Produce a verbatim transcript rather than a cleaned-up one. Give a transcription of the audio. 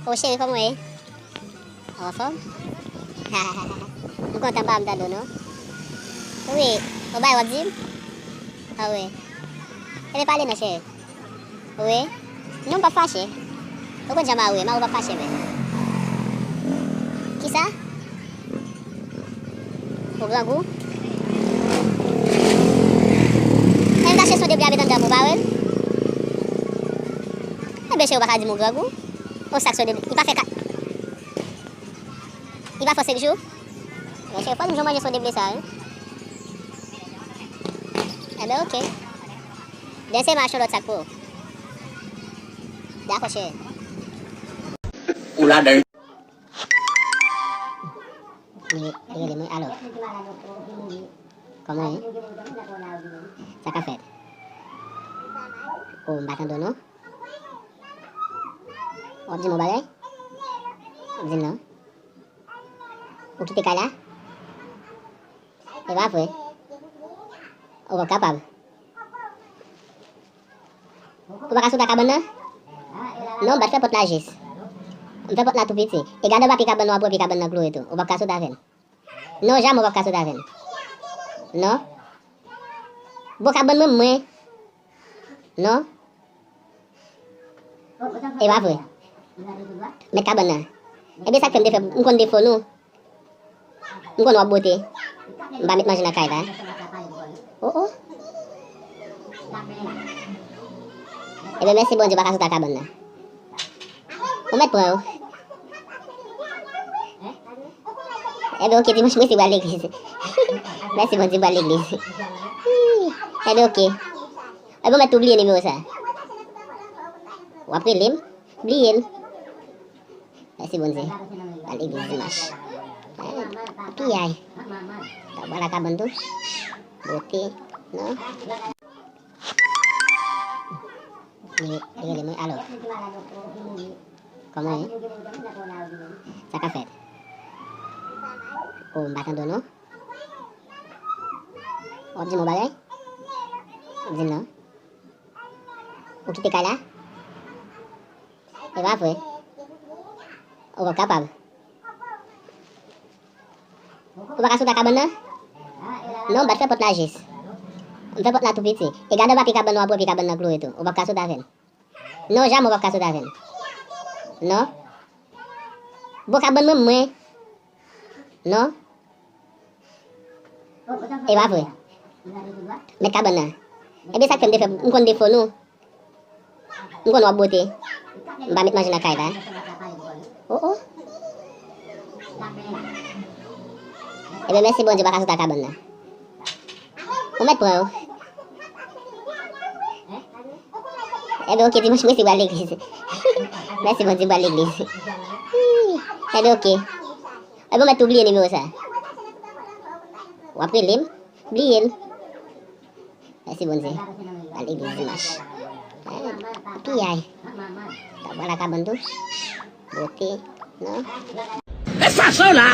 O cheri, kòman w ye? Ou anfòm? M kontan pa m tande w non. Wi, ou bay w ap di m? A wi. Ebyen pale non cheri. Wi. Non, m p ap fache. Ou konn jan m a wi, m a ou p ap fache vre. Kisa? Ou grangou? Envitasyonn de bri a met anndan pou w pa wè l? Enben cheri, ou pa ka di m ou grangou. On sak sou de bri, li pa fè kat. Li pa fè senk jou? Enben cheri, fò di m jan w manje sou de bri sa wi. Enben oke. Demen se m a achte yon lòt sak pou ou. Dakò cheri. Ou ladan. Li, li rele mwen, alo. Kòman w ye? Sa k ap fèt? O, m pa tande w non. W ap di m yon bagay? W ap di m non. Ou kite kay la? E pa vre. Ou p ap kapab. Ou pa ka sot a kabann nan? Non, m pa t fè pòt la jis. M fè pòt la tou piti. E gade papye kabann nan, w ap wè papye kabann nan kloure tou. Ou p ap ka sot avè l. Non, jamè ou p ap ka sot avè l. Non. Bon, kabann mwen, mwen. Non. E pa vre. Mèt kabann nan. Ebyen, sa k fè m te fè, m konn defo nou. M konn w ap bote. M pa met manje nan kay la. O, o. Ebyen, mèsi Bondye, w pa ka sot a kabann nan. Ou mèt pran yo. Ebyen, oke, dimanch mwen se pral legliz. Mèsi Bondye, m pral legliz. Ebyen, oke. Ebyen, ou mèt tou bliye nimewo sa. W ap rele m, bliye l. Mèsi Bondye. Al legliz dimanch. Piyay. Tabwa la kabann tou. Bote. Non. Li, li rele mwen, alo. Kòman w ye? Sa k ap fèt? O, m pa tande w non. W ap di m yon bagay? Di m non. Ou kite kay la? E pa vre. Ou p ap kapab. Ou pa ka sot a kabann nan? Non, m pa t fè pòt la jis. M fè pòt la tou piti. E gade papye kabann nan, w ap wè papye kabann nan kloure tou. Ou p ap ka sot avè l. Non, jamè ou p ap ka sot avè l. Non. Bon, kabann mwen, mwen. Non. E pa vre. Mèt kabann nan. Ebyen, sa k fè m te fè, m konn defo nou. M konn w ap bote. M pa met manje nan kay la. O, o. Ebyen, mèsi Bondye, w pa ka sot a kabann nan. Ou mèt pran yo. Ebyen, oke, dimanch mwen se pral legliz. Mèsi Bondye, m pral legliz. Ebyen, oke. Ebyen, ou mèt tou bliye nimewo sa. W ap rele m, bliye l. Mèsi Bondye. Al legliz dimanch. Piyay. Tabwa la kabann tou. Bote. Non. E sa so la.